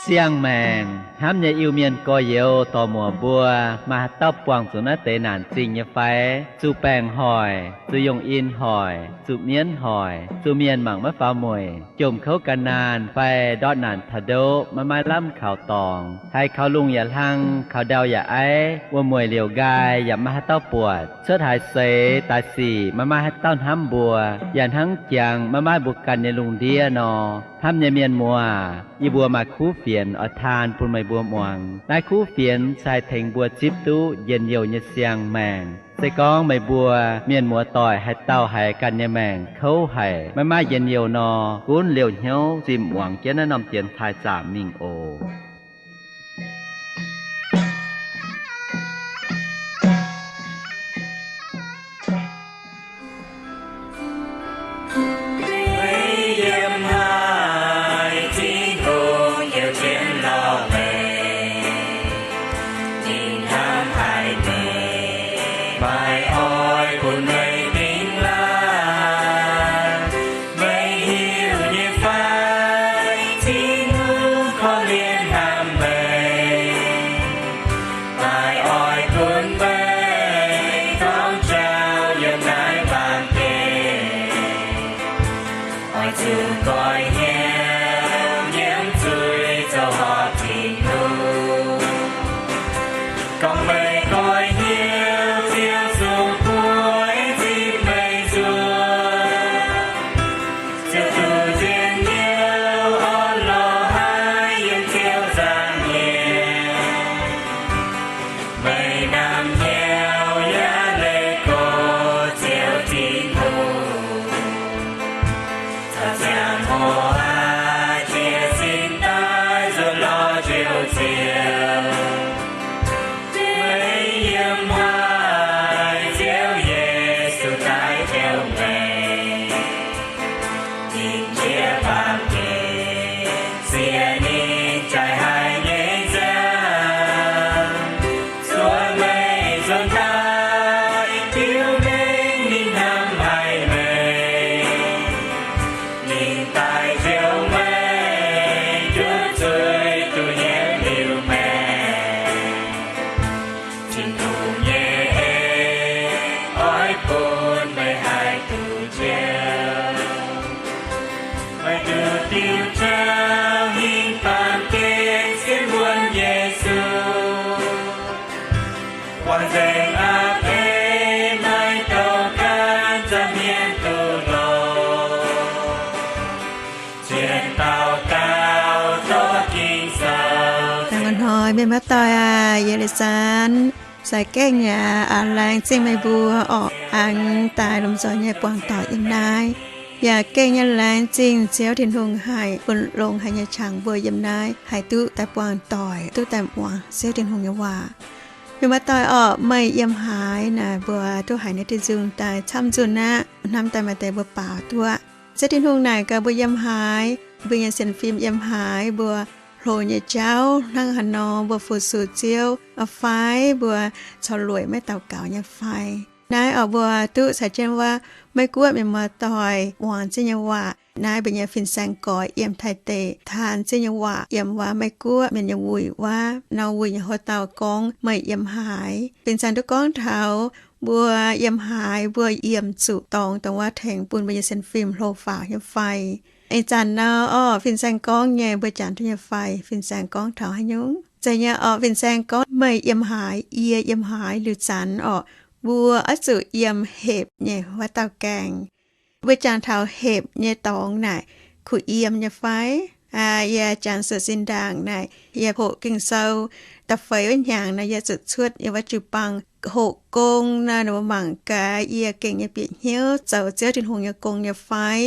Siang-maengc hnamv nyei Iu-Mienh gorx-youz dorc-muoc mbuo, maaih haaix dauh buangh zuqc naaiv deix naanc zingh nyei fai? Zuqc baengc hoic, zuqc yongh in hoic, zuqc mienv hoic, zuqc mienh mangc maiv faaux mueic, jomc kouv ga'naanh fai ndortv naanc taux ndoqv maiv maaih lamh kaux dorngx, haiz kaux lungh yaac hlang, kaux ndau yaac aiv, wuom-mueic liouc nqaai yaac maiv maaih haaix dauh buatc, cuotv haaix seix daaih sic maiv maaih haaix dauh hnamv mbuo, yaac hnangv jangx maiv maaih mbuo ganh nyei lungh ndiev nor. Hnamv nyei mienh muoz, yie mbuo maaih kuv fienx oix taan bun meih mbuo muangx. Naaiv kuv fienx se haih tengx mbuo zipv duqv njien-youh nyei siang-maengc. Se gorngv meih mbuo mienh muoz-doic haaix dauh haiz ganh nyei maengc kouv haic, maiv maaih njien-youh nor, gunv liouh hnyouv zimh muangx jienv naaiv norm dienx taaih zaamc mingh oc. Meih yiem haaix, Tin-Hungh heuc jienv lorz meih. Ninh hnamv haic meih, maiv oix bun meih dingx laangh. Meih hiuv nyei fai, Tin-Hungh korv-lienh hnamv meih, maiv oix bun meih torngv jauv yiem naaiv baamh gen. Oix zuqc goix hnyouv nyiemv zuiz zoux horpc Tin-Hungh. Gorngv meih goix hnyouv, Ziouv zungv bueix zipv meih nzuonx. Ziouv duqv njien-youh orn-lorqc haiv yiem Ziouv nzangc nyei. Meih namx hnyouv yaac leih gox Ziouv Tin-Hungh. Caux ziangh hoc aqv jiez sin daaih nzuonx lorz Njoux Ziouv. Meih yiem haaix, Ziouv Yesu daaih taux meih. Ninh jiex baamh gen, sienx ninh jaaix haic nyei nziaamv, zuov meih nzuonx daaih, biux mengh ninh hnamv haic meih. Ninh daaih njoux meih, duqv zuiz duqv yietv liuz maengc. Tin-Hungh nyei en oix bun meih haih duqv njoux. Meih duqv diuh jauv hingh baamh gen sienx wuonx Yesu. Wangc nzengc a'hneiv maiv douh gaanv zaah hmien duqv longx. Zien daux gaux doqc Ging-Sou. Dangh a'hnoi mienh muoz-doic aac, yie leiz zanc sai gengh yaac laengz zingh meih mbuo orqc, aengx daaih lomh nzoih nyei buangh doic yiem naaiv. Yaac gengh nyei laengz zingh Ziouv Tin-Hungh haih bun longx haic nyei qangx mbuo yiem naaiv haih duqv daaih buangh doic, duqv daaih muangx Ziouv Tin-Hungh nyei waac. Mienh muoz-doic orqc, meih yiem haaix naaic mbuo duqv haiz naaiv diuh nzung daaih camv nzunc aqv. Hnamv daaih maaih deix mbuo baaux duqv aqv. Ziouv Tin-Hungh naaic gaax mbuo yiem haaix, mbuo nyei sienx fim yiem haaix, mbuo hlo nyei jauv hnangv haaix nor, mbuo fu-sux Ziouv fai mbuo corc lueic maiv daux gaux nyei fai. Naaiv orqc mbuo duqv caux jienv wuov Meiv Guoqv mienh muoz-doic muangx Ziouv nyei waac. Naaiv mbuo nyei fin-saeng gorx yiem Taiv deic taan Ziouv nyei waac yiem wuov Meiv Guoqv mienh nyei wuic wuov, nor wuic nyei hoc-dauh gorngv meih yiem haaix. Fin-saeng duqv gorngv taux mbuo yiem haaix, mbuo yiem zuqc dorngx dongh wuov tengx bun mbuo nyei sienx fim hlo faaux nyei fai. Ih zanc nor orqc, fin-saeng gorngv nyei mbuo jangx duqv nyei fai, fin-saeng gorngv taux haaix nyungc. Zeiz nyei orqc, fin-saeng gorngv meih yiem haaix, yie yiem haaix liuz zanc orqc, mbuo oix zuqc yiem hepc nyei wuov dauh gaengh. Mbuo jangx taux hepc nyei dorngx naaic, kuh yiem nyei fai? Yie jangx suonc sin ndaangc naaic, yie hoqc Ging-Sou da'feix wuov hnyangx naaic, yie zuqc cuotv yiem wuov jiu-baang hoqc gong naaic, ninh mbuo mangc gaax yie gengh nyei bieqc hnyouv zoux Ziouv Tin-Hungh nyei gong nyei fai.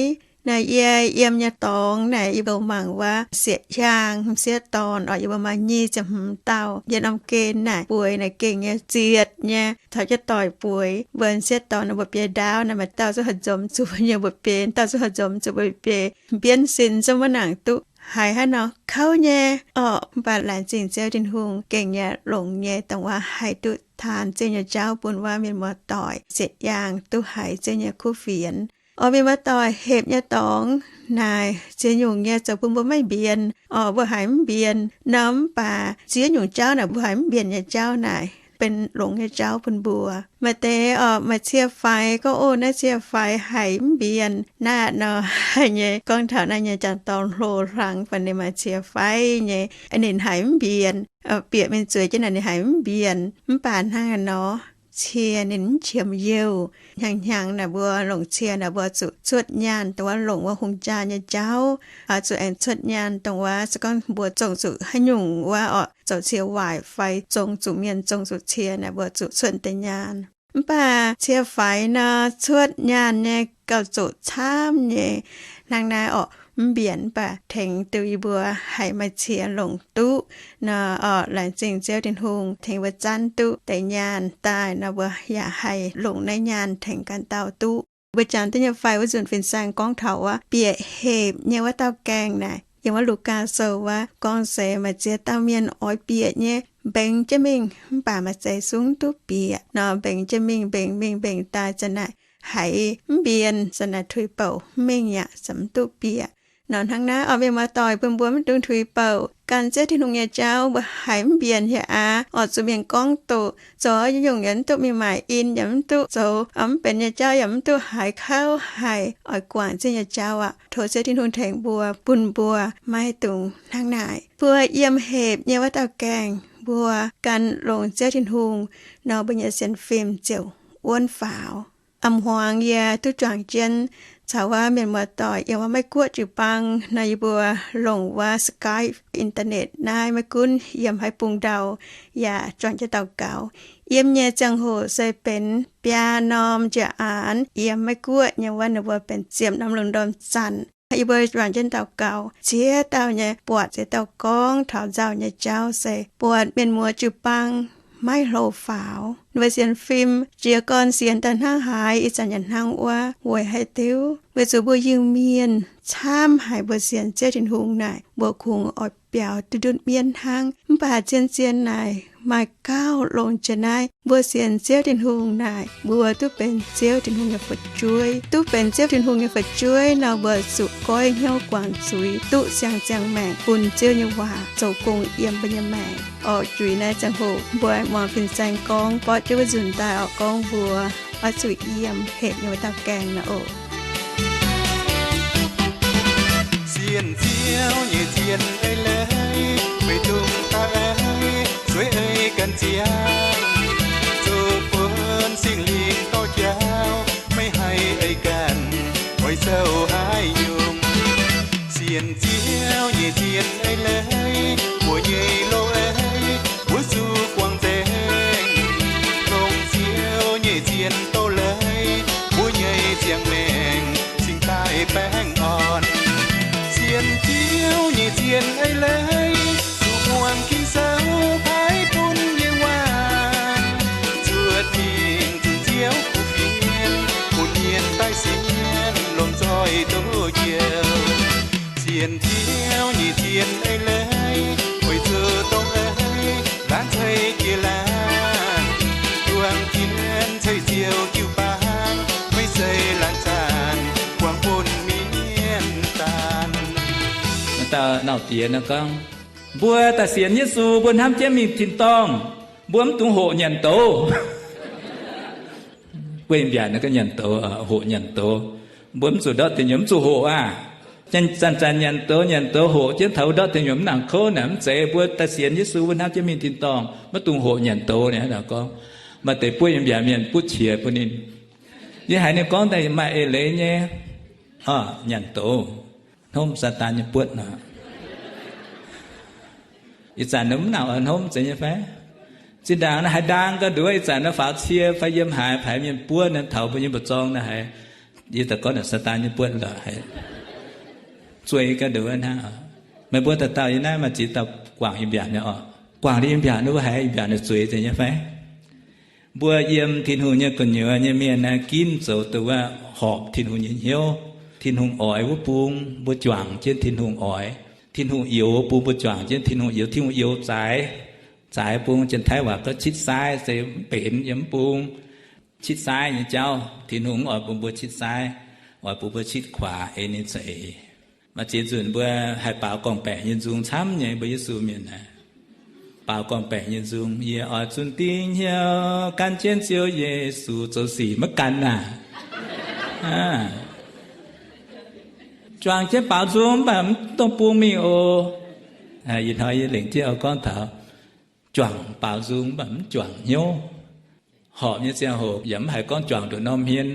Naaic yie yiem nyei dorngx naaic, yie mbuo mangc wuov sieqv-hiaang, m'sieqv dorn orqc, yie mbuo maaih nyic ziepc hmz dauh. Yie norm gen naaic bueix naaic gengh nyei zietc nyei, taux jienv doic bueix. Mbuo m'sieqv dorn naaic mbuo biei ndaauv naaic, maaih dauh zuqc haih nzomz zuqc nyei, mbuo biei dauh zuqc haih nzomz zuqc, mbuo biei mbienv sin zungv maiv nangc duqv. Haiz hnangv nor kouv nyei orqc, mv baac laengz zingh Ziouv Tin-Hungh gengh nyei longx nyei, dongh wuov haih duqv taan Ziouv nyei jauv bun wuov mienh muoz-doic, sieqv-yaangh duqv haiz Ziouv nyei kuv fienx. Orqc, mienh muoz-doic, hepc nyei dorngx naaic ziex nyungc nyei zoux bun mbuo maiv mbienc orqc, mbuo haiz mv mbienc nor. Mv baac ziex nyungc jauv naaic mbuo haiz mv mbienc nyei jauv naaic benx longx nyei jauv bun mbuo. Maaih deix orqc, maaih cie faix gorngv, Ov, naaiv cie faix haiz mv mbienc naaiv nor. Haiz nyei gorngv taux naaiv nyei jangx dorn hlo hlang fai ninh maaih cie faix nyei, ninh haiz mv mbienc, bieqc mingh zueiz jienv naaic ninh haiz mv mbienc. Mv baac hnangv naaiv nor, cie ninh mv qiemx youh. Hnyangx-hnyangx naaic mbuo longc cie naaic mbuo zuqc cuotv nyaanh dongh wuov longc wuov hungh jaa nyei jauv, zuqc aengx cuotv nyaanh dongh wuov se gorngv mbuo zongh zuqc haaix nyungc wuov orqc, zoux cie waaic fai zong zuqc mienh, zong zuqc cie naaic mbuo zuqc cuotv deix nyaanh. Mv baac cie faix nor cuotv nyaanh nyei gauh zoqc camv nyei. Hnangv naaiv orqc, mv mbienc mv baac tengx duqv yie mbuo haiz maaih cie longc duqv nor orqc, laengz zingh Ziouv Tin-Hungh tengx mbuo zanv duqv deix nyaanh daaih nor, mbuo yaac haih longc naaiv nyaanh tengx ganh dauh duqv. Mbuo jangx duqv nyei fai wuov nzunc fin-saeng gorngv taux wuov bieqc hepc nyei wuov dauh gaengh naaic, yiem wuov Lugaa Sou wuov gorngv se maaih ziex dauh mienh oix bieqc nyei, mbengx jienv mingh mv baac maaih zeix sung duqv bieqc nor. Mbengx jienv mingh, mbengx mingh mbengx daaih za'naaic haiz mv mbienc, za'naaic tuix bouc mingh yaac za'mv duqv bieqc nor. Hnangv naaiv orqc, mienh muoz-doic, bun mbuo maiv dungx tuix bouc. Gan Ziouv Tin-Hungh nyei jauv mbuo haiz mv mbienc hieh aav, oix zuqc mingh gorngv doqc, zoux nyungc yaac mv duqv, mingh maaic in yaac mv duqv, zoux mv benx nyei jauv yaac mv duqv, haiz kouv haic, oix guangc Ziouv nyei jauv aqv. Tov Ziouv Tin-Hungh tengx mbuo, bun mbuo maiv dungx hnangv naaic. Mbuo yiem hepc nyei wuov dauh gaengh, mbuo gan longx Ziouv Tin-Hungh nor, mbuo nyei sienx fim ziouc wuonv faaux. A'hmuangx yie duqv juangc jienv caux wuov mienh muoz-doic yiem wuov Meiv Guoqv jiu-baang nor, yie mbuo longc wuov Skype, internet naaiv, maiv gunv yiem haaix bung ndau yaac juangc jienv daux gaux. Yiem nyei ziangh hoc se benx biaa norm njiec aanx yiem Meiv Guoqv nyei wuov, ninh mbuo benx ziepc norm lungh ndorm zanc. Yie mbuo juangc jienv daux gaux, ziex dauh nyei buatc ziex dauh gorngv taux nzauh nyei jauv se buatc mienh muoz jiu-baang maiv hlo faaux. Ninh mbuo sienx fim jiez gorn sienx daaih hnangv haaix, ih zanc yaac hnangv wuov. Weic haaix diuc? Weic zuqc mbuo Iu-Mienh camv haic, mbuo sienx Ziouv Tin-Hungh naaic, mbuo kungx oix biaux duqv ndutv mienv hnangv. Mv baac zien-zien naaic maaih gauh longx jiex naaiv, mbuo sienx Ziouv Tin-Hungh naaic, mbuo duqv benx Ziouv Tin-Hungh nyei fu'jueiv. Duqv benx Ziouv Tin-Hungh nyei fu'jueiv nor, mbuo zuqc goiv hnyouv guangc zuiz, duqv siang-ziangh maengc bun Ziouv nyei waac zoux gong yiem mbuo nyei maengc. Orqc, zuiz naaiv ziangh hoc mbuo muangx fin-saeng gorngv borqv jienv wuov nzunc daaih orqc, gorngv mbuo oix zuqc yiem hepc nyei wuov dauh gaengh nor oc. Sienh Ziouv nyei zien ei leiz, meih dongh da'eix sueih ei ganh ziangh, zoux bun Singx Lingh dorh jauv, meih haih ei ganh oix zoux haaix nyungc. Sienh Ziouv nyei zien ei leiz, mbuo nyei loz-ei mbuo zuqc guangc nzengc. Longc Ziouv nyei zien doz-leiz, mbuo nyei ziangh maengc cingx daaih baengh orn. Sienh Ziouv nyei zien ei leiz, zuqc muangx Ging-Sou paaiv bun nyei waac, zuoqc dingc zunh Ziouv kuv fienx, bun mienh daaih sienx longc zoih doz njoux. Sienh Ziouv nyei zien ei leiz, weic zuqc dongh ei laanh ceix jiez laanh, juangc jienv ceix Ziouv jiu-baang, maiv zeiz laanh zaanc, buangh buonv mienh daanh. Dauh nauc diex nor gorngv, mbuo daaih sienx Yesu, mbuo hnamv jienv mingh tin-dorngh, mbuo mv dungx hoqc nyanc douz. Buov mbiaatc nor gorngv nyanc douz, hoqc nyanc douz. Mbuo mv zuqc ndortv deic nyuoqc, mv zuqc hoqc aqv. Zanc-zanc nyanc douz, nyanc douz hoqc jienv taux ndortv deic nyuoqc mv nangc kouv naaic mv zeiz. Mbuo daaih sienx Yesu, mbuo hnamv jienv mingh tin-dorngh, maiv dungx hoqc nyanc douz. Ninh gorngv, maaih deix buov mbiaatc mienh butv qiex bun ninh. Yie haiz ninh gorngv daaih maaih eix leiz nyei. Orqc, nyanc douz, hnomv Saadaan nyei buotv nor. Ih zanc naaiv mv nangc oix hnomv zeiz nyei fai? Zinh ndaangc naaiv haaix ndaang ga'nduov, ih zanc naaiv faaux cie fai yiem haaix, haiz mienh buov naaiv taux mbuo nyei mba'zorng naaiv haiz, yie daaih gorngv naaic Saadaan nyei buotv lorqc haiz, zueiz ga'nduov hnangv. Meih mbuo dauh dauh yiem naaiv maaih ziex dauh guangc yiem mbiaatc nyei orqc. Guangc liuz yiem mbiaatc naaiv mbuo haiz yiem mbiaatc naaiv zueiz zeiz nyei fai? Mbuo yiem Tin-Hungh nyei gu'nyuoz nyei mienh naaiv ginv zoux dongh wuov horpc Tin-Hungh nyei hnyouv. Tin-Hungh oix wuov bung mbuo juangc jienv Tin-Hungh oix. Tin-Hungh youx wuov bung mbuo juangc jienv Tin-Hungh youx. Tin-Hungh youx zaaix, zaaix bung, Janx-Taiv waac gorngv citv saaiv, se mv benx yiem mv bung. Citv saaiv nyei jauv, Tin-Hungh mv oix bun mbuo citv saaiv, oix bun mbuo citv kuaax ei ninh za'eix. Maaih ziex nzunc mbuo haih baaux gorngv-baeqc nyei nzung camv nyei, mbuo Yesu mienh aah, baaux gorngv-baeqc nyei nzung, Yie oix zunh dingv hnyouv gan jienv Ziouv Yesu, zoux sic maiv gan naaic. Juangc jienv baaux nzung mv baac mv dungx bung mingh oc. Ih hnoi yie lengc jiex oix gorngv taux juangc baaux nzung mv baac mv juangc hnyouv. Horpc nyei ziangh hoc yaac mv haiz gorngv juangc nduqc norm hmien.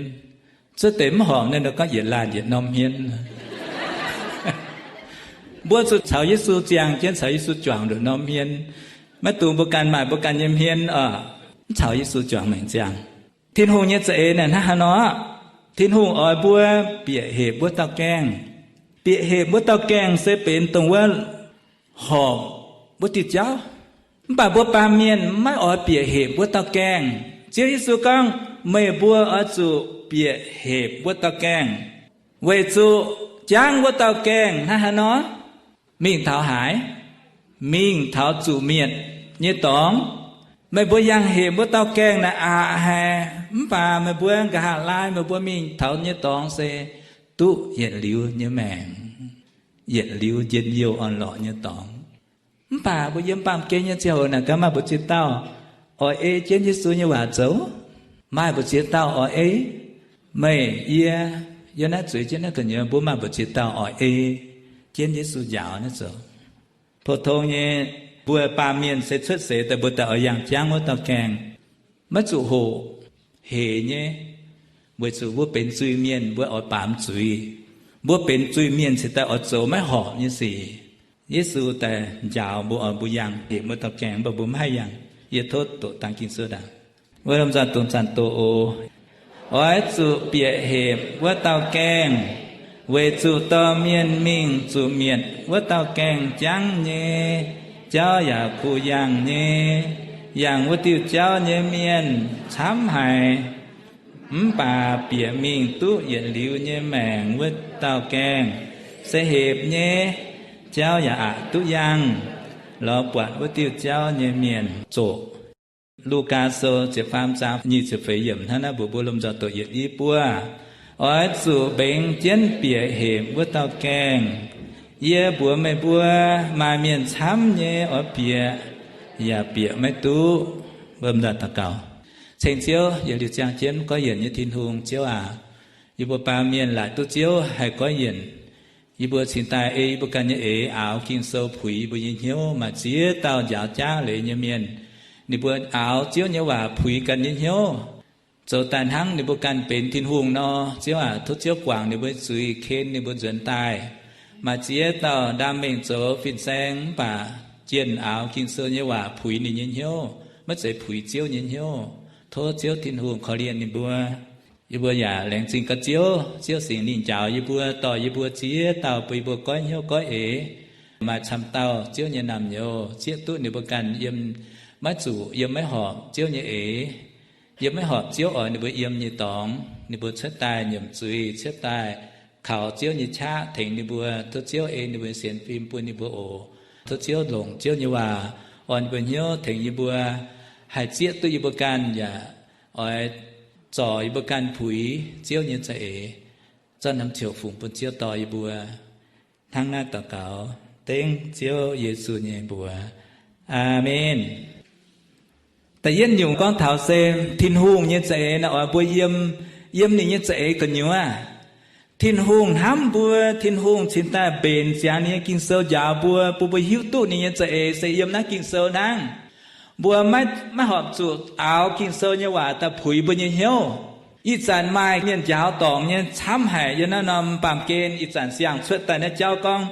Cuotv deix mv horpc naaiv nor gorngv yietc laanh yietc norm hmien. Mbuo zuqc caux Yesu ziangh jienv, caux Yesu juangc nduqc norm hmien. Maiv dungx mbuo ganh maaih mbuo ganh nyei hmien oc, mv caux Yesu juangc maengc ziangh. Tin-Hungh nyei za'eix naaic hnangv haaix nor? Tin-Hungh oix mbuo bieqc hepc wuov dauh gaengh. Bieqc hepc wuov dauh gaengh se benx dongh wuov horpc wuov diuh jauv. Mv baac mbuo baamh mienh maiv oix bieqc hepc wuov dauh gaengh. Ziouv Yesu gorngv, Meih mbuo oix zuqc bieqc hepc wuov dauh gaengh, weic zuqc jangv wuov dauh gaengh hnangv haaix nor? Mingh taux haaix? Mingh taux zuqc mietc nyei dorngx. Meih mbuo yangh hepc wuov dauh gaengh naaic aqc haic, mv baac meih mbuo nqa'haav laai meih mbuo mingh taux nyei dorngx se duqv yietc liuz nyei maengc, yietc liuz njien-youh orn-lorqc nyei dorngx. Mv baac mbuo yiem baamh gen nyei ziangh hoc naaic gaax maaih mbu'ziex dauh oix ei jienv Yesu nyei waac zoux? Maaih mbu'ziex dauh oix ei? Meih, yie, yiem naaiv zueiz jienv naaiv gu'nyuoz mbuo maaih mbu'ziex dauh oix ei jienv Yesu njaaux naaiv zoux. Pou-tong nyei, mbuo baamh mienh se cuotv seix daaih mbuo daaih oix yangh jangv wuov dauh gaengh. Maiv zuqc hoqc, hec nyei, weic zuqc mbuo benx zuiz-mienh, mbuo oix baamz zuiz. Mbuo benx zuiz-mienh cingx daaih oix zoux maiv horpc nyei sic. Yesu daaih njaaux mbuo, oix mbuo yangh hepc wuov dauh gaengh, mv baac mbuo maiv haih yangh. Yie tov doqc dangx Ging-Sou ndaangc. Wuov lomh nzoih dungx zanc doqc oc. Oix zuqc bieqc hepc wuov dauh gaengh, weic zuqc dorh mienh mingh zuqc mietc wuov dauh gaengh jangv nyei. Jauv yaac kuh yangh nyei. Yangh wuov diuh jauv nyei mienh camv haic. Mv baac bieqc mingh duqv yietc liuz nyei maengc wuov dauh gaengh se hepc nyei. Jauv yaac aqc duqv yangh lorz buatc wuov diuh jauv nyei mienh zoqc. Lugaa Sou ziepc faam zaang nyic ziepc feix yiemc hnangv naaiv mbuox mbuo lomh nzoih doqc yietc i buo. Oix zuqc mbengx jienv bieqc hepc wuov dauh gaengh. Yie mbuox meih mbuo, maaih mienh camv nyei oix bieqc, yaac bieqc maiv duqv. Mbuo daux gaux. Ceng Ziouv, yietc liuz ziangh jienv goiv yienc nyei Tin-Hungh, Ziouv aac, yie mbuo baamh mienh laaic duqv Ziouv haih goiv yienc. Yie mbuo cingx daaih ei yie mbuo ganh nyei eix aaux Ging-Sou puix yie mbuo nyei hnyouv. Maaih ziex dauh njaaux jaav leiz nyei mienh, ninh mbuo aaux Ziouv nyei waac puix ganh nyei hnyouv, zoux daaih hnangv ninh mbuo ganh benx Tin-Hungh nor. Ziouv aac, tov Ziouv guangc ninh mbuo zuiz, ken ninh mbuo nzuonx daaih. Maaih ziex dauh ndaam mengh zoux fin-saeng mv baac jienh aaux Ging-Sou nyei waac puix ninh nyei hnyouv, maiv zeiz puix Ziouv nyei hnyouv. Tov Ziouv Tin-Hungh korv-lienh ninh mbuo. Yie mbuo yaac laengz zingh gaax Ziouv. Ziouv Singx Lingh njaaux yie mbuo, dorh yie mbuo ziex dauh bun yie mbuo goiv hnyouv goiv eix. Maaih camv dauh Ziouv nyei naamh nyouz zieqv duqv ninh mbuo ganh yiem, maiv zuqc yiem maiv horpc Ziouv nyei eix, yiem maiv horpc Ziouv oix ninh mbuo yiem nyei dorngx. Ninh mbuo cuotv daaih nyiemc zuiz, cuotv daaih kaux Ziouv nyei qaqv tengx ninh mbuo. Tov Ziouv ei ninh mbuo sienx fim bun ninh mbuo oc. Tov Ziouv longc Ziouv nyei waac orn yie mbuo hnyouv, tengx yie mbuo haih zieqv duqv yie mbuo ganh yaac oix zorc yie mbuo ganh puix Ziouv nyei za'eix. Zorqv norm ziouc fungx bun Ziouv dorh yie mbuo. Hnangv naaiv daux gaux dengv Ziouv Yesu nyei mbuox. Aamen. Da'yietv nyungc gorngv taux se Tin-Hungh nyei za'eix naaiv oix mbuo yiem, yiem ninh nyei za'eix gu'nyuoz. Tin-Hungh hnamv mbuo, Tin-Hungh cingx daaih mbenc ziangx ninh nyei Ging-Sou njaaux mbuo, bun mbuo hiuv duqv ninh nyei za'eix se yiem naaiv Ging-Sou hnangv. Mbuo maiv, maiv horpc zuqc aaux Ging-Sou nyei waac daaih puix mbuo nyei hnyouv. Ih zanc maaih mienh njaaux dorngc nyei camv haic. Yiem naaiv norm baamh gen ih zanc siang-cuotv daaih naaiv jauv gorngv,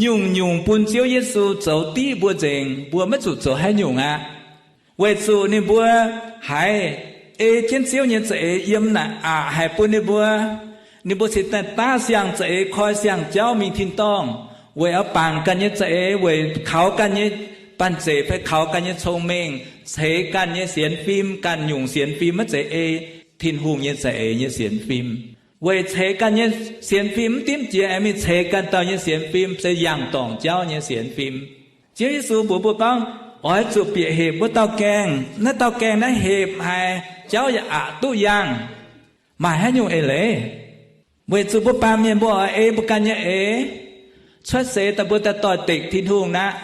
nyungc-nyungc bun Ziouv Yesu zoux div mbuo nzengc, mbuo maiv zuqc zoux haaix nyungc aqv. Weic zuqc ninh mbuo haiz ei jienv Ziouv nyei za'eix yiem naaic aqc haic bun ninh mbuo. Ninh mbuo cingx daaih daav siang-za'eix koi siang-jauv mingh tin-dorngh, weic oix bangc ganh nyei za'eix, weic kaux ganh nyei banh zeic fai kaux ganh nyei cong-mengh, ceix ganh nyei sienx fim, ganh nyungc sienx fim, maiv zeiz ei Tin-Hungh nyei za'eix nyei sienx fim. Weic ceix ganh nyei sienx fim mv dimv jiex aengx mingh ceix ganh dauh nyei sienx fim, se yangh dorngc jauv nyei sienx fim. Ziouv Yesu mbuox mbuo gorngv, oix zuqc bieqc hepc wuov dauh gaengh. Naaiv dauh gaengh naaiv hepc haic, jauv yaac aqc duqv yangh. Maaih haaix nyungc eix leiz? Weic zuqc mbuo baamh mienh mbuo oix ei mbuo ganh nyei eix. Cuotv seix daaih mbuo daaih doix-dekc Tin-Hungh aqv.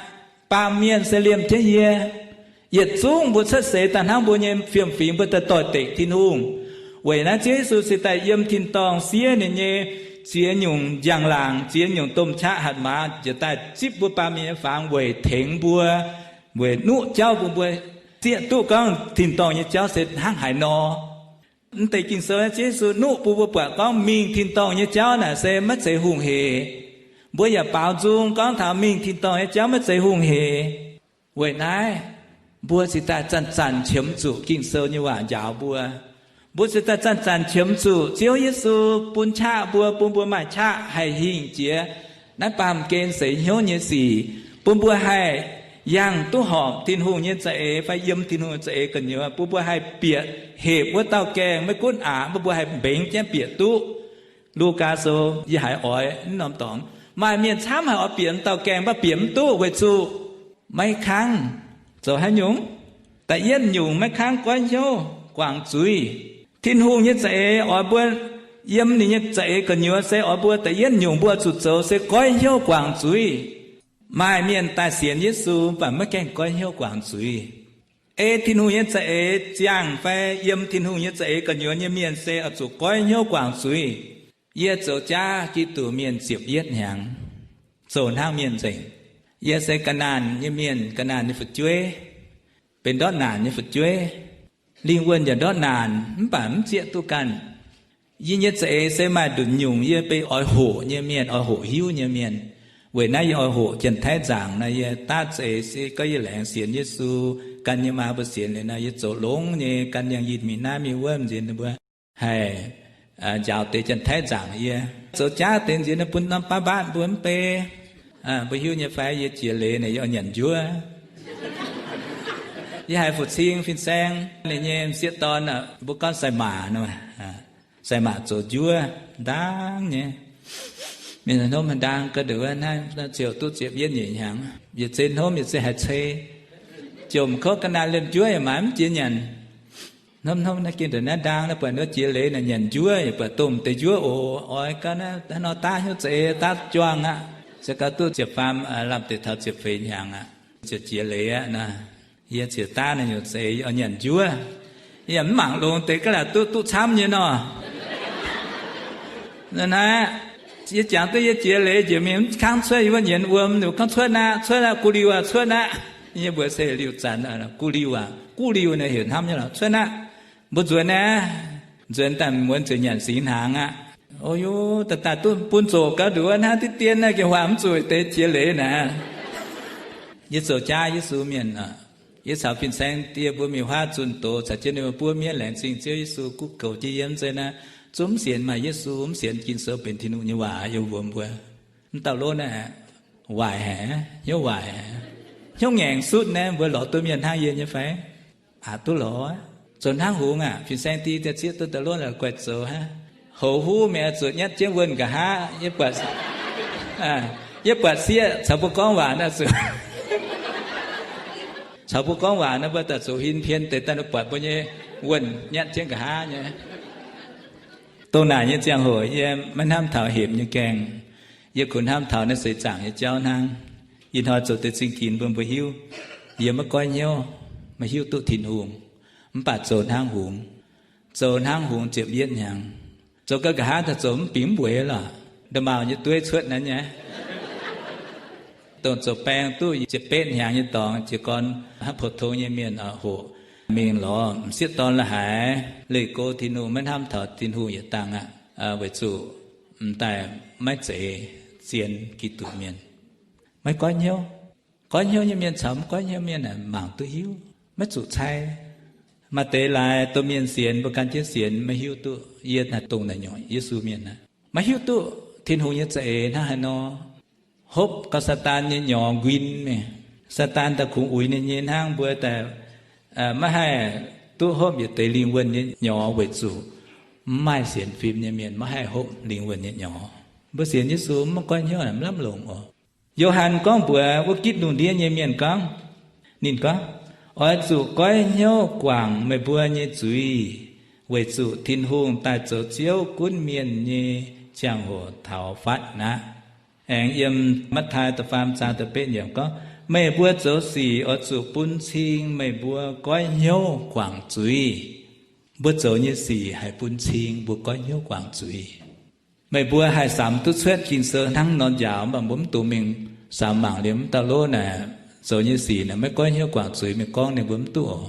Baamh mienh se liemh jienv yie. Yietc zungv mbuo cuotv seix daaih hnangv mbuo nyei fiem-fingx mbuo daaih doix-dekc Tin-Hungh. Weic naaiv Ziouv Yesu se daaih yiem tin-dorngh siev ninh nyei ziex nyungc njang-laangc, ziex nyungc domh qaqv hatc maaz njiec daaih zipv mbuo baamh mienh nyei fangx weic tengx mbuo, weic nuqv jauv bun mbuo zieqv duqv gorngv tin-dorngh nyei jauv se hnangv haaix nor. Mv deix Ging-Sou Ziouv Yesu nuqv bun mbuo buatc gorngv mingh tin-dorngh nyei jauv naaic se maiv zeiz hungh heic. Mbuo yaac baaux nzung gorngv taux mingh tin-dorngh nyei jauv maiv zeiz hungh heic. Weic naaiv, mbuo cingx daaih zanc-zanc qiemx zuqc Ging-Sou nyei waac njaaux mbuo. Mbuo cingx daaih zanc-zanc qiemx zuqc Ziouv Yesu bun qaqv mbuo, bun mbuo maaih qaqv haih hingh jiex naaiv baamh gen seix hnyouv nyei sic, bun mbuo haih yangh duqv horpc Tin-Hungh nyei za'eix fai yiem Tin-Hungh nyei za'eix gu'nyuoz, bun mbuo haih bieqc hepc wuov dauh gaengh. Maiv gunv aqc, mbuo mbuo haih mbengx jienv bieqc duqv. Lugaa Sou yie haiz oix mv norm dorngx, maaih mienh camv haic oix bieqc m'dauh gaengh, mv baac bieqc mv duqv weic zuqc maiv kangv zoux haaix nyungc. Da'yietv nyungc, maiv kangv goiv hnyouv guangc zuiz. Tin-Hungh nyei za'eix oix mbuo yiem ninh nyei za'eix gu'nyuoz se oix mbuo da'yietv nyungc mbuo zuqc zoux se goiv hnyouv guangc zuiz. Maaih mienh daaih sienx Yesu mv baac maiv gaengh goiv hnyouv guangc zuiz. Ei Tin-Hungh nyei za'eix ziangh fai yiem Tin-Hungh nyei za'eix gu'nyuoz nyei mienh se oix zuqc goiv hnyouv guangc zuiz. Yie zoux jaav Giduc mienh ziepc yietv hnyangx, zoux hnangv mienh nzengc. Yie se ga'naanh nyei mienh, ga'naanh nyei fu'jueiv, benx ndortv naanc nyei fu'jueiv. Lingh wuonh yaac ndortv naanc mv baac mv zieqv duqv ganh. Yie nyei za'eix se maaih nduqc nyungc yie benx oix hoqc nyei mienh, oix hoqc hiuv nyei mienh. Weic naaiv yie oix hoqc Janx-Taiv nzaangc nor, yie daav za'eix se gorngv yie laengz sienx Yesu gan nyei maa mbuo sienx liuz nor, yie zoux longx nyei gan yangh yinh mingh naaiv mingh wuov nziex ninh mbuo haih njaaux deix Janx-Taiv nzaangc yie. Zoux jaav deix nziex ninh bun norm baav mbaatv mbuo mv bei. Mbuo hiuv nyei fai yie jiex leiz naaic yie oix nyanc njuov. Yie haiz fu-cing fin-saeng ninh nyei m'sieqv dorn, mbuo gorngv sai-maac nor, sai-maac zoux njuov ndaang nyei. Mienh hnomv haaix ndaang ga'nduqc wuov naaiv ziouc duqv ziepc yietv nyeic hnyangx, yietc zei hnomv yietc zei haiz cei. Jomc kouv ga'naaiv liemh njuov yaac maaiz mv jiex nyanc. Hnamv hnamv naaiv gengh ndongc naaiv ndaang naaiv buatc nduov jiex leiz naaic nyanc njuov yaac buatc domh deix njuov oc. Oix gau naaiv hnangv nor daav hnyouv za'eix daav juangh aqv. Se gau duqv ziepc faam lamh deix taux ziepc feix hnyangx aqv, ziouc jiex leiz aqv nor. Yie ziouc daav naaiv nyungc za'eix oix nyanc njuov. Yie yaac mv mangc longx deix ga'naaiv duqv duqv camv nyei nor. Naaiv, yie jangx duqv yie jiex leiz njiec mingh mv kangv cuotv yie wuov nyienz wuom, ninh mbuo gorngv cuotv aqv, cuotv aqv, guv liuh aqv, cuotv aqv. Yie mbuox se liuh zanc, guv liuh aqv, guv liuh naaic heuc hnamv nyei lorqc, cuotv aqv. Mbuo nzuonx aqv. Nzuonx daaih muonz ziouc nyanc singx hnaangx aqv. O, daaih daaih duqv bun zoqc gau nduqc wuov hnangv diqv dien naaiv, gengh huaax mv zuqc deix jiex leiz naaic. Yie zoux jaav Yesu mienh oc. Yie caux fin-saeng die mbuo mingh huaav zunh doz caux jienv ninh mbuo buov mienv laengz zingh Ziouv Yesu, kuv goux jienv yie mv zeiz naaiv, zungv mv sienx maaih Yesu, mv sienx Ging-Sou benx Tin-Hungh nyei waac, yie mbuox mbuo, mv dauh lov naaiv waaic haic, hnyouv waaic haic, hnyouv ngaengc sutv naaiv. Mbuo lorz duqv mienh hnangv yie nyei fai? Aqc duqv lorz. Zoux hnangv hungx aac, fin-saeng die daaih zieqv duqv daaih lov la'guaih zoux hnangv. Houx huv mingh oix zuqc nyatv jienv wuonh nqa'haav. Yie buatc, yie buatc sieqv caux mbuo gorngv waac naaiv zuqc, caux mbuo gorngv waac naaiv mbuo daaih zoux hin pien deix daaih buatc mbuo nyei wuonh nyatv jienv nqa'haav nyei. Dongh naaic nyei ziangh hoc yie maiv hnamv taux hepc nyei gaengh. Yie kungx hnamv taux naaiv seix zaangc nyei jauv hnangv. Ih hnoi zoux deix zingh ginx bun mbuo hiuv. Yie maiv goiv hnyouv, maiv hiuv duqv Tin-Hungh, mv baac zoux hnangv hungx. Zoux hnangv hungx ziepc yietv hnyangx. Zoux gau nqa'haav daaih zoux mv bingx mv mueiz lorqc. Nda'maauh nyei dueiv cuotv naaiv nyei. Dongh zoux baeng duqv ziepc betv hnyangx nyei dorngx, jiez gorn hnangv pou-tong nyei mienh hoqc mingh lorz m'sieqv dorn la'haiz leih go Tin-Hungh, maiv hnamv taux Tin-Hungh yietc dangh aqv, weic zuqc m'daaih maiv zeiz zien Giduc mienh. Maiv goiv hnyouv. Goiv hnyouv nyei mienh caux mv goiv hnyouv mienh mangc duqv hiuv, maiv zuqc cai. Maaih deix laaix domh mienh sienx, mbuo gan jienv sienx, maiv hiuv duqv yie naaiv dongh naaiv nyungc Yesu mienh aqv. Maiv hiuv duqv Tin-Hungh nyei za'eix hnangv haaix nor. Hopv gau Saadaan nyei nyorx nquin mingh. Saadaan daaih kungx uix ninh nyei hnangv, mbuo daaih maiv haih duqv hopv yietc deix lingh wuonh nyei nyorx weic zuqc mv maaih sienx fim nyei mienh maiv haih hopv lingh wuonh nyei nyorx. Mbuo sienx Yesu mv goiv hnyouv mv lamh longc oc. Yo^han gorngv mbuox wuov gitv lungh ndiev nyei mienh gorngv, ninh gorngv, oix zuqc goiv hnyouv guangc meih mbuo nyei zuiz, weic zuqc Tin-Hungh daaih zoux Ziouv gunv mienh nyei ziangh hoc taux fatv aqv. Aengx yiem Matv^taai da'faam zaang da'betv yiemc gorngv, meih mbuo zoux sic oix zuqc bun cing meih mbuo goiv hnyouv guangc zuiz. Mbuo zoux nyei sic haih bun cing mbuo goiv hnyouv guangc zuiz. Meih mbuo haih samx duqv cuotv Ging-Sou hnangv nor njaaux, mv baac mbuo mv dungx mingh samx mangc liemh mv dauh lov naaic zoux nyei sic naaic maiv goiv hnyouv guangc zuiz mingh gorngv ninh mbuo mv duqv oc.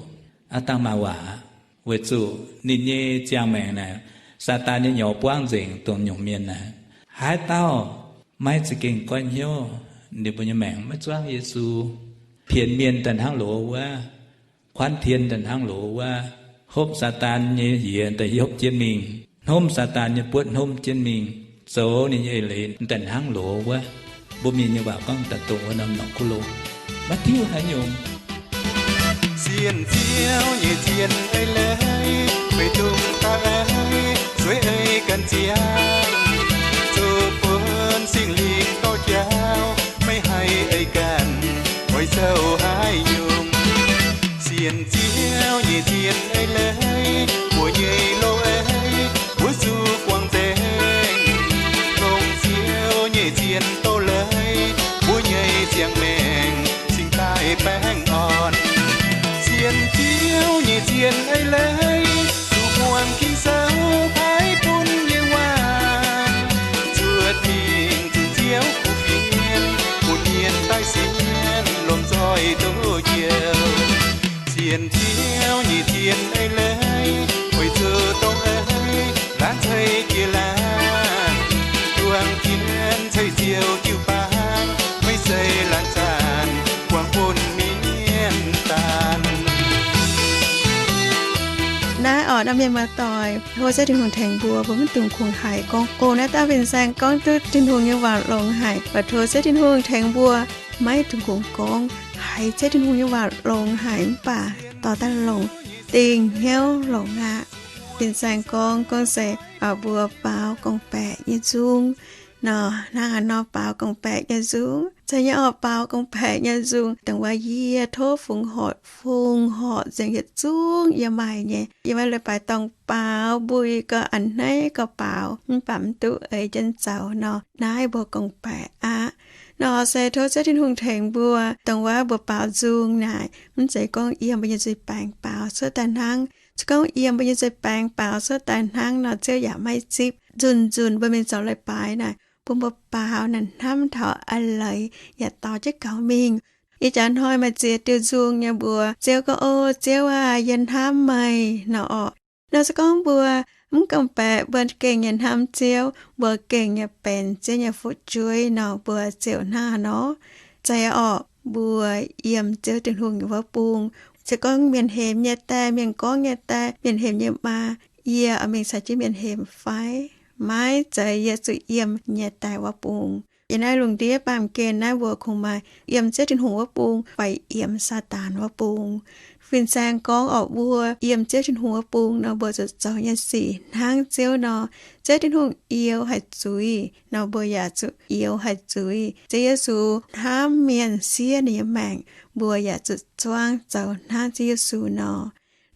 Aav dangh maaih waac, weic zuqc ninh nyei ziangh maengc naaic, Saadaan nyei nyorx buangv nzengc dongh nyungc mienh naaic. Haaix dauh maiv za'gengh goiv hnyouv, ninh mbuo nyei maengc maiv zuangv Yesu. Pienx mienh daaih hnangv loz wuov, kuanv tien daaih hnangv loz wuov, hopv Saadaan nyei yiez daaih hopv jienv mingh, hnomv Saadaan nyei buotv hnomv jienv mingh, zoux ninh nyei eix leiz daaih hnangv loz wuov. Mbuo Mienh nyei waac gorngv daaih dongh wuov norm norqc kuv lo, maiv diuv haaix nyungc. Sienx Ziouv nyei zien eix leiz, meih dungx daaih eix, zueiz eix ganh ziangh, zoux bun Singx Lingh dorh jauv, maiv haih eix ganh, oix zoux haaix nyungc. Sienx Ziouv nyei zien eix leiz, mbuo nyei loz-eix, mbuo zuqc guangc nzengc. Longc Ziouv nyei zien doz-leiz, mbuo nyei ziangh maengc cingx daaih baengh orn. Sienx Ziouv nyei zien eix leiz, zuqc muangx Ging-Sou paaiv bun nyei waac, zuotc mingh zunh Ziouv kuv fienx, bun mienh daaih sienx longc zoih duqv njoux. Sienx Ziouv nyei zien eix leiz, weic zuqc dongh eix laanh ceix jiez laanh, juang jienv ceix Ziouv jiu-baang, maiv zeiz laanh zanc guangc bun mienh daanh. Naaiv orqc, naaiv mienh muoz-doic, tov Ziouv Tin-Hungh tengx mbuo, mbuo maiv dungx kungx haiz gorngv, o, naaiv dauh fin-saeng gorngv duqv Tin-Hungh nyei waac longx haic. Mv baac tov Ziouv Tin-Hungh tengx mbuo, maiv dungx kungx gorngv, haiz Ziouv Tin-Hungh nyei waac longx haic mv baac dorh daaih longc, dingh hnyouv longx aqv. Fin-saeng gorngv, gorngv se mbuo baaux gorngv-baeqc nyei nzung nor, hnangv haaix nor baaux gorngv-baeqc nyei nzung? Zeiz nyei orqc, baaux gorngv-baeqc nyei nzung dongh wuov, yie tov fungx horc, fungx horc nzengc yietc zungv yie maaih nyei. Yie maaih leiz-baaix dorngh baaux, mbui gauh a'hneiv gauh baaux, mv baac mv duqv ei jienv zoux nor, naaiv mbuo gorngv-baeqc aqv. Nor se tov Ziouv Tin-Hungh tengx mbuo, dongh wuov mbuo baaux nzung naaic, mv zeiz gorngv yiem mbuo nyei nzuih baengx baaux cuotv daaih hnangv. Se gorngv yiem mbuo nyei nzuih baengx baaux cuotv daaih hnangv nor, Ziouv yaac maiv zipv. Nzunc-nzunc mbuo mingh zoux leiz-baaix naaic, bun mbuo baaux naaic hnamv taux a'leiz yaac dorh jienv gaux mingh. Ih jaax hnoi maaih ziex diuh nzung nyei mbuox Ziouv gorngv, O Ziouv aah! Yie hnamv meih nor orqc. Nor se gorngv mbuo mv gorngv-baeqc, mbuo gengh nyei hnamv Ziouv, mbuo gengh nyei benx Ziouv nyei fu'jueiv nor, mbuo ziouc hnangv haaix nor? Zeiz orqc, mbuo yiem Ziouv Tin-Hungh nyei wuov bung. Se gorngv mienh hemx nyei die, mienh gorngv nyei die, mienh hemx nyei maa, yie oix mingh caux jienv mienh hemx fai? Maiv zeiz, yie zuqc yiem nyei die wuov bung. Yiem naaiv lungh ndiev baamh gen naaiv mbuo kungx maaih yiem Ziouv Tin-Hungh wuov bung fai yiem Saadaan wuov bung. Fin-saeng gorngv orqc, mbuo yiem Ziouv Tin-Hungh wuov bung nor, mbuo zuqc zoux nyei sic hnangv Ziouv nor. Ziouv Tin-Hungh youx haic zuiz nor, mbuo yaac zuqc youx haic zuiz. Ziouv Yesu hnamv mienh, siev ninh nyei maengc, mbuo yaac zuqc zuangv zoux hnangv Ziouv Yesu nor.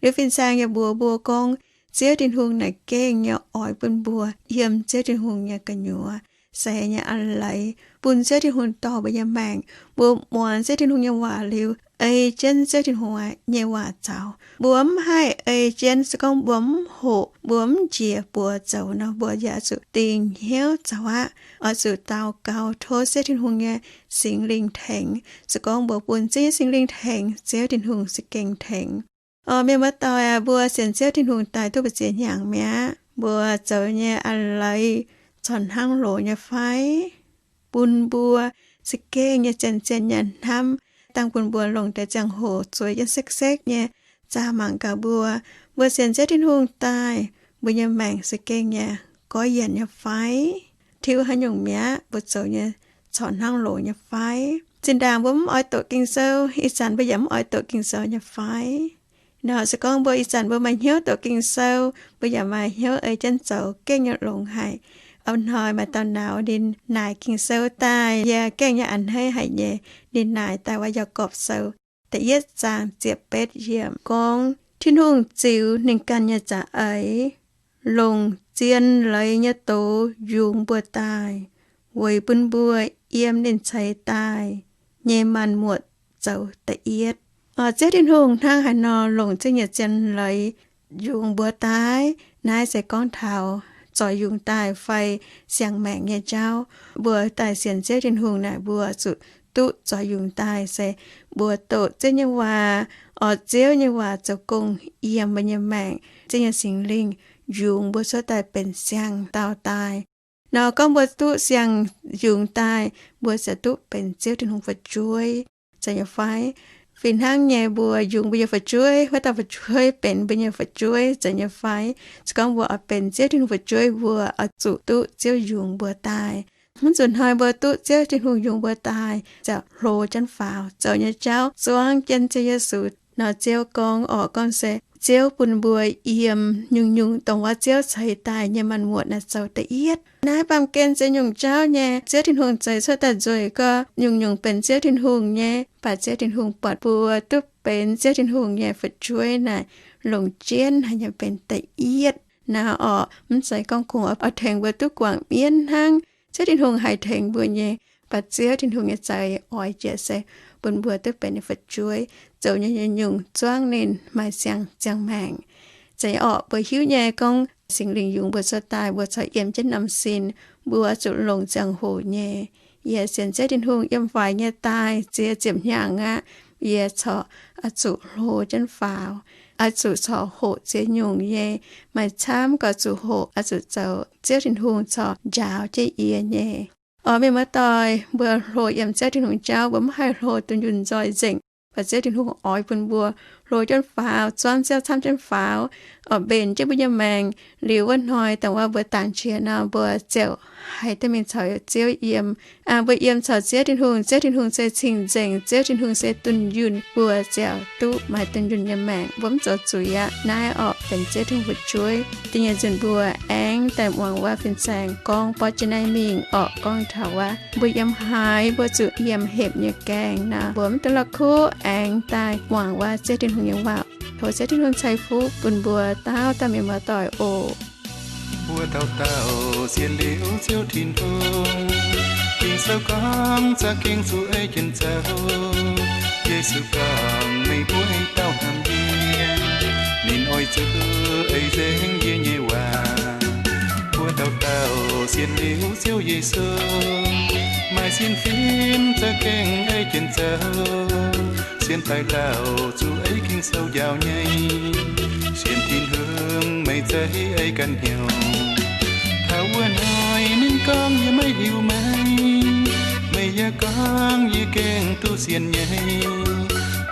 Liuz fin-saeng yaac mbuox mbuo gorngv, Ziouv Tin-Hungh naaic gengh nyei oix bun mbuo yiem Ziouv Tin-Hungh nyei gu'nyuoz, se nyei a'leiz bun Ziouv Tin-Hungh dorh mbuo nyei maengc. Mbuo muangx Ziouv Tin-Hungh nyei waac liuz, ei jienv Ziouv Tin-Hungh nyei waac zoux. Mbuo mv haih ei jienv, se gorngv mbuo mv hoqc, mbuo mv njiec buoz zoux nor, mbuo yaac zuqc dingh hnyouv zoux aqv. Oix zuqc daux gaux tov Ziouv Tin-Hungh nyei Singx Lingh tengx. Se gorngv mbuo bun Ziouv nyei Singx Lingh tengx, Ziouv Tin-Hungh se gengh tengx. Mienh muoz-doic aac, mbuo sienx Ziouv Tin-Hungh daaih duqv mbu'ziex hnyangx mi'aqv, mbuo zoux nyei a'leiz corc hnangv loz nyei fai? Bun mbuo za'gengh nyei zien-zien nyei hnamv, dangh bun mbuo longc deix ziangh hoc zueiz jienv sekv-sekv nyei zaah mangc gaax mbuo, mbuo sienx Ziouv Tin-Hungh daaih, mbuo nyei maengc za'gengh nyei goiv yienc nyei fai? Tiuv haaix nyungc mi'aqv, mbuo zoux nyei corc hnangv loz nyei fai? Zinh ndaangc mbuo mv oix doqc Ging-Sou, ih zanc mbuo yaac mv oix doqc Ging-Sou nyei fai? Nor se gorngv mbuo ih zanc mbuo maaih hnyouv doqc Ging-Sou, mbuo yaac maaih hnyouv ei jienv zoux gengh nyei longx haic. Ih hnoi maaih dauh nauz ninh naaic Ging-Sou daaih yaac gengh nyei a'hneiv haic nyei. Ninh naaic daaih wuov Yaagorpc Sou da'yietv zaang ziepc betv yiemc gorngv, Tin-Hungh ziux ninh ganh nyei za'eix, longc zien leiz nyei doz yungz mbuo daaih. weic bun mbuo yiem ninh ceix daaih nyei maanc muotc zoux da'yietv. Ziouv Tin-Hungh hnangv haaix nor longc zingh nyeic zien leiz yungz mbuo daaih. Naaiv se gorngv taux zoux yungz daaih fai siang-maengc nyei jauv. Mbuo daaih sienx Ziouv Tin-Hungh naaic, mbuo zuqc duqv zoux yungz daaih. Se mbuo doqc Ziouv nyei waac, oix Ziouv nyei waac zoux gong yiem mbuo nyei maengc, Ziouv nyei Singx Lingh yungz mbuo cuotv daaih benx siang-dauh daaih. Nor gorngv mbuo duqv siang-yungz daaih, mbuo ziouc duqv benx Ziouv Tin-Hungh fu'jueiv, zeiz nyei fai? Fih hnangv nyei, mbuo yungz mbuo nyei fu'jueiv, wuov dauh fu'jueiv benx mbuo nyei fu'jueiv, zeiz nyei fai? Se gorngv mbuo oix benx Ziouv Tin-Hungh fu'jueiv, mbuo oix zuqc duqv Ziouv yungz mbuo daaih. Mv zuqc hnoi mbuo duqv Ziouv Tin-Hungh yungz mbuo daaih ziouc hlo jienv faaux. Zoux nyei jauv zuangv jienv Ziouv Yesu. Nor Ziouv gorngv orqc, gorngv se Ziouv bun mbuo yiem nyungc-nyungc dongh wuov Ziouv ceix daaih nyei maanc muotc naaiv zoux da'yietv. Naaiv baamh gen se nyungc jauv nyei. Ziouv Tin-Hungh zeix cuotv daaih nzueic gorx, nyungc-nyungc benx Ziouv Tin-Hungh nyei. Baac Ziouv Tin-Hungh buatc mbuo duqv benx Ziouv Tin-Hungh nyei fu'jueiv naaic, longc jienv haiz nyei benx da'yietv. Naaiv orqc, mv zeiz gorngv kungx oix tengx mbuo duqv guangc mienv hnangv. Ziouv Tin-Hungh haih tengx mbuo nyei. Baac Ziouv Tin-Hungh nyei za'eix oix jiex se bun mbuo duqv benx ninh fu'jueiv, zoux nyei nyungc-nyungc zuangv ninh maaih siang ziangh maengc. Zeiz orqc, mbuo hiuv nyei gorngv Singx Lingh yungz mbuo cuotv daaih, mbuo corc yiem jienv norm sin, mbuo zuqc longc ziangh hoc nyei. Yie sienx Ziouv Tin-Hungh yiem faix nyei daaih ziex ziepc hnyangx aqv, yie corc oix zuqc hlo jienv faaux, oix zuqc corc hoqc ziex nyungc nyei. Maaih camv gauh zuqc hoqc, oix zuqc zoux Ziouv Tin-Hungh corc njaaux jienv yie nyei. Orqc, mienh muoz-doic, mbuo hlo yiem Ziouv Tin-Hungh jauv, mbuo mv haih hlo dunh yunh nzoih nzengc. Baac Ziouv Tin-Hungh oix bun mbuo hlo jienv faaux, zuangv Ziouv camv jienv faaux, oix mbenc jienv mbuo nyei maengc. Liuz wuov hnoi dongh wuov mbuo dangx qiex nor, mbuo ziouc haih duqv mingh caux Ziouv yiem. Mbuo yiem caux Ziouv Tin-Hungh, Ziouv Tin-Hungh se cing-nzengc, Ziouv Tin-Hungh se dunh yunh, mbuo ziouc duqv maaih dunh yunh nyei maengc, mbuo mv zoux zuiz aqv. Naaiv orqc benx Ziouv Tin-Hungh fu'jueiv. Da'nyeic nzunc mbuo aengx daaih muangx wuov fin-saeng gorngv borqv jienv naaiv mingh orqc, gorngv taux wuov mbuo yiem haaix mbuo zuqc yiem hepc nyei gaengh nor, mbuo mv dungx la'kuqv, aengx daaih muangx wuov Ziouv Tin-Hungh nyei waac. Tov Ziouv Tin-Hungh ceix fuqv bun mbuo dauh dauh mienh muoz-doic oc. Mbuo dauh dauh sienx liuz Ziouv Tin-Hungh, Ging-Sou gorngv za'gengh zuqc ei jienv zoux. Yesu gorngv, meih mbuo dauh hnamv yie, ninh oix zuqc ei nzengc yie nyei waac. Mbuo dauh dauh sienx liuz Ziouv Yesu, maaih sienx fim za'gengh ei jienv zoux. Sienx daaih lauh zuqc ei Ging-Sou njaaux nyei. Sienx Tin-Hungh meih zeiz ei ganh hnyouv. Taux wuov hnoi ninh gorngv, yie maiv hiuv meih. Meih yaac gorngv, yie gengh duqv sienx nyei.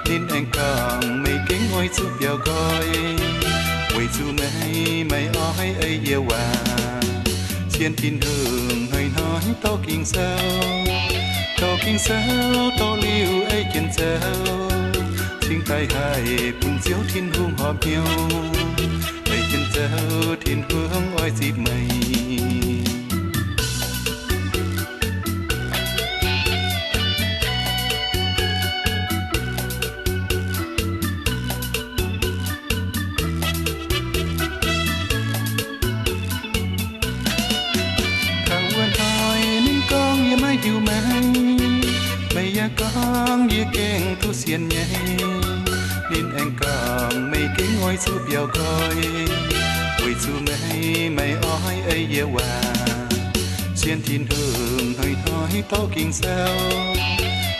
Ninh aengx gorngv, meih gengh oix zuqc biaux nqoi, weic zuqc meih maiv oix ei yie waac. Sienx Tin-Hungh hnoi-hnoi dorh Ging-Sou, dorh Ging-Sou dorh liuz ei jienv zoux, cingx daaih haih bun Ziouv Tin-Hungh horpc hnyouv. Ei jienv zoux, Tin-Hungh oix zipv meih. Taux wuov hnoi ninh gorngv, yie maiv hiuv meih. Meih yaac gorngv, yie gengh duqv sienx nyei. Ninh aengx gorngv, meih gengh oix zuqc biaux nqoi, weic zuqc meih maiv oix ei yie waac. Sienx Tin-Hungh hnoi-hnoi dorh Ging-Sou,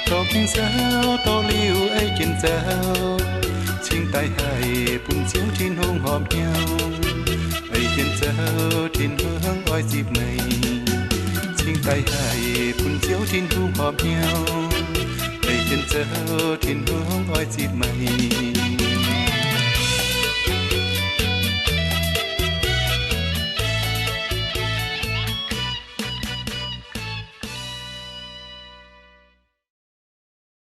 dorh Ging-Sou dorh liuz ei jienv zoux, cingx daaih haih bun Ziouv Tin-Hungh horpc hnyouv. Ei jienv zoux, Tin-Hungh oix zipv meih, cingx daaih haih bun Ziouv Tin-Hungh horpc hnyouv. Ei jienv zoux, Tin-Hungh oix zipv meih.